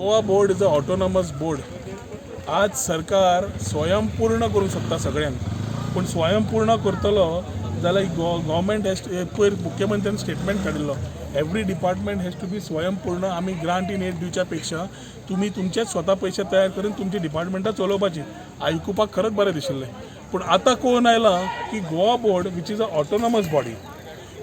Goa Board is a autonomous board. आज सरकार स्वयंपूर्ण करूंक शकता सगळ्यांक, पूण स्वयंपूर्ण करतलो जाल्यार गव्हर्मेंट हॅज, पयर मुख्यमंत्र्यान स्टेटमेंट काडिल्लो, every department has to be स्वयंपूर्ण. आमी ग्रांट इन एड दिवच्या पेक्षा तुमी तुमचेच स्वता पयशे तयार करून तुमची डिपार्टमेंटां चलोवपाची. आयकुपाक खरेंच बरें दिशिल्लें, पूण आतां कोण आयलां की Goa Board, which is a autonomous body,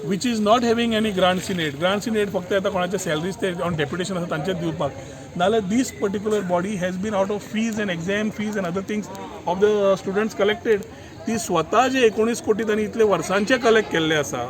which is not having any grants in aid. Grants in aid फक्त येता कोणाचे सॅलरीज ते ऑन डेप्युटेशन आसा तांचेच दिवपाक, नाल्यार this particular body has been out of fees and exam fees and other things of the students collected. ती स्वता जे 19 कोटी तांणी इतले वर्सांचे कलेक्ट केल्ले आसा,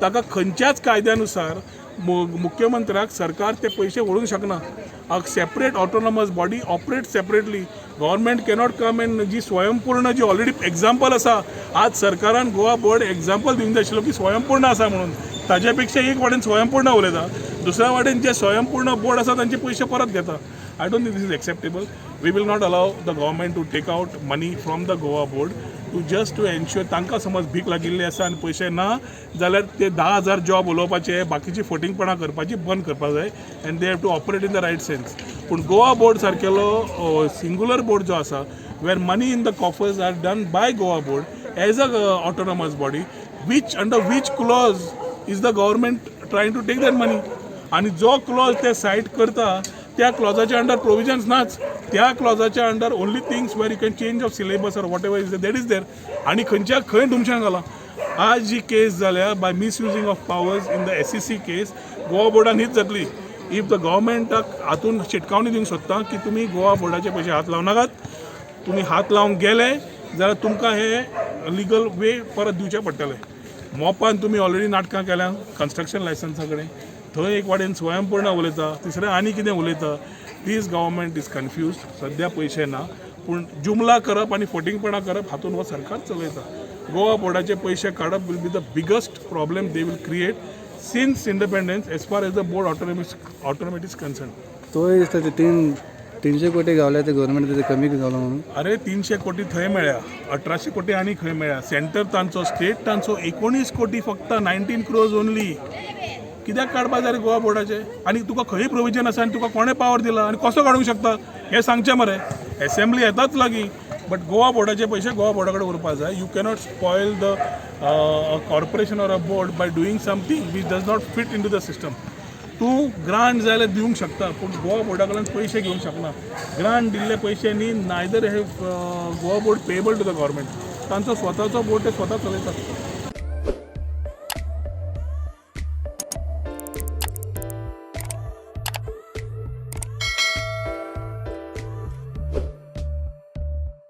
ताका खंयच्याच कायद्यानुसार मुख्यमंत्र्याक सरकार ते पयशे व्हरूंक शकना. A separate autonomous body operate separately. Government cannot come and जी स्वयंपूर्ण जी ऑलरेडी एग्जाम्पल आसा, आज सरकारान गोवा बोर्ड एग्जाम्पल दिवंक जाय आशिल्लो की स्वयंपूर्ण आसा म्हणून. ताजे पेक्षा एक वाटेन स्वयंपूर्ण उलयता, दुसऱ्या वाटेन जे स्वयंपूर्ण बोर्ड आसा तांचे पयशे परत घेता. I don't think this is acceptable. We will not allow the government to take out money from the Goa Board to just to ensure तांकां समज भीक लागिल्ली आसा आनी पयशे ना जाल्यार ते 10,000 जॉब उलोवपाचे, बाकीची फटींगपणां करपाची बंद करपाक जाय and they have to operate in the right sense. पूण गोवा बोर्ड सारकेलो सिंगुलर बोर्ड जो आसा, where money in the coffers are done by Goa Board as a autonomous body, which under which clause is the government trying to take that money? आनी जो Claus ते site करता, त्या क्लॉजाच्या under provisions नाच. त्या क्लॉजाच्या under only things where you can change of syllabus or whatever is that is there. आनी खंयच्या खंय धुमशें घालां. आज जी केस जाल्या by misusing of powers in the SEC case, Goa बोर्डान हीच जातली. If the गव्हर्मेंटाक हातून शिटकावणी दिवंक सोदता की तुमी गोवा बोर्डाचे पयशे हात लावं नाकात. तुमी हात लावंक गेले जाल्यार तुमकां हे लिगल वे परत दिवचे पडटले. मोपान तुमी ऑलरेडी नाटकां केल्या कन्स्ट्रक्शन लायसन्सा कडेन. थंय एक वाटेन स्वयंपूर्ण उलयता, तिसरें आनी कितें उलयता. This government is confuse. सद्या पयशे ना, पूण जुमला करप आनी फटींगपणां करप हातून हो सरकार चलयता. गोवा बोर्डाचे पयशे काडप will be the biggest problem they will create since independence as far as the board autonomy is concern. तोय दिसता ते 300 कोटी गावले ते गव्हर्मेंट ते कमी गावलो म्हणून. अरे, 300 कोटी थंय मेळ्ळ्या, 1800 कोटी आनी खंय मेळ्ळ्या. सेंटर तांचो, स्टेट तांचो. 19 कोटी फक्त, 19 क्रोर्स ओनली कित्याक काडपा जाय रे गोवा बोर्डाचे? आनी तुका खंय प्रोविजन आसा आनी तुका कोणें पावर दिला आनी कसो काडूंक शकता हें सांगचें मरे. एसेंब्ली येताच लागीं, बट गोवा बोर्डाचे पयशे गोवा बोर्डा कडेन उरपा जाय. You cannot spoil the corporation or a board by doing something which does not fit in to the system. तूं ग्रांट जाय जाल्यार दिवंक शकता, पूण गोवा बोर्डा कडल्यान पयशे घेवंक शकना. ग्रांट दिल्ले पयशे न्ही, neither have Goa Board payable to the government. तांचो स्वताचो बोर्ड, ते स्वता चलयतात.